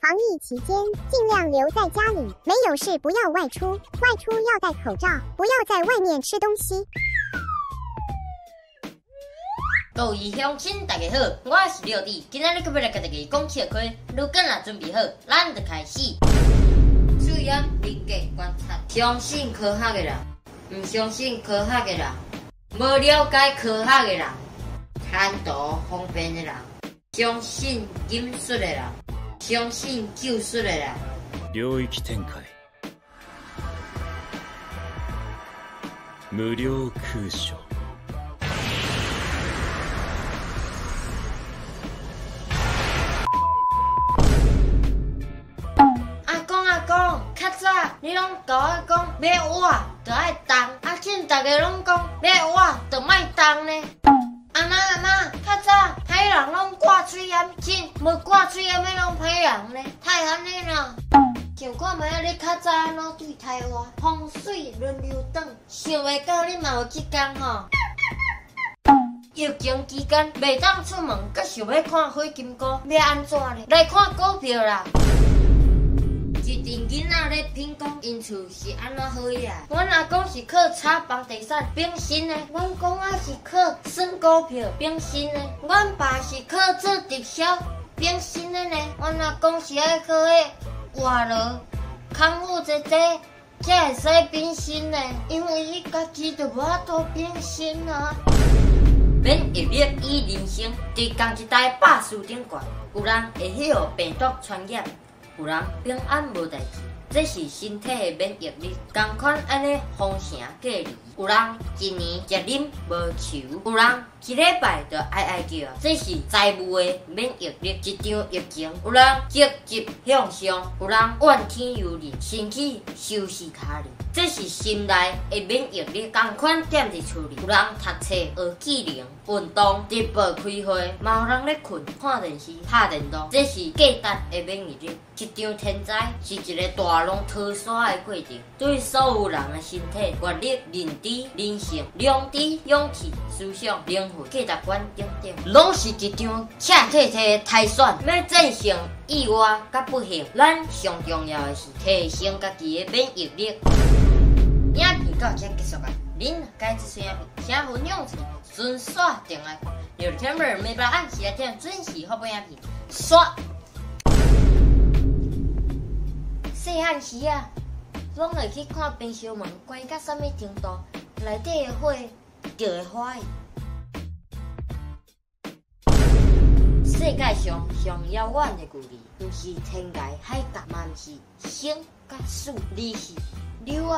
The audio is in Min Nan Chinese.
防疫期間，盡量留在家裡，沒有事不要外出，外出要戴口罩，不要在外面吃東西。各位鄉親，大家好，我是廖弟，今仔日閣欲來共大家講笑話，如果若準備好，咱就開始。喙罨人格觀察，相信科學的人，毋相信科學的人，無了解科學的人，貪圖方便的人，相信金術的人，相信救術的人。領域展開。無量空処。阿公阿公，較早你攏共我講欲活就愛動，啊這逐家攏講欲活就莫動呢。阿嬤阿嬤，較早歹人攏掛喙罨，這無掛喙罨的攏歹人呢，哪會按呢啦？想看覓仔你較早按怎對待我？風水輪流轉，想袂到你嘛有這工吼。疫情期間袂當出門，閣想欲看火金姑，欲按怎呢？來看股票啦！一陣囡仔咧品講𪜶厝是按怎好額，阮阿公是靠炒房地產變身的，阮公仔是靠算股票變身的，阮爸是靠做直銷變身的呢。阮阿公是愛靠彼活路、康復這才會使變身的，因為伊家己就無法度變身啊。免疫力與人生佇仝一台百事頂懸，有人會予病毒傳染，有人平安無代誌，這是身體的免疫力。仝款按呢封城隔離，有人一年食啉無愁，有人一禮拜就哀哀叫，這是財務的免疫力。一場疫情，有人積極向上，有人怨天尤人，甚至仇視他人，這是心內的免疫力。仝款踮佇厝裡，有人讀冊學技能、運動、直播開會，嘛有人咧睏、看電視、拍電動，這是價值的免疫力。一場天災是一个大浪淘沙的過程，對所有人的身體、閱歷、認知、人性、良知、勇氣、思想、靈魂、價值觀等等，攏是一場赤體體的篩選。欲戰勝意外佮不幸，咱上重要的是提升家己的免疫力。影片到這結束啊！恁若喜歡這出影片，請分享出去，順紲轉來看。有天每晡按時點準時發布影片。刷。細漢時啊，攏會去看冰箱門關到啥物程度，內底的火就會歡喜。世界上上遙遠的距離，毋是天涯海角，嘛毋是生佮死，而是你我。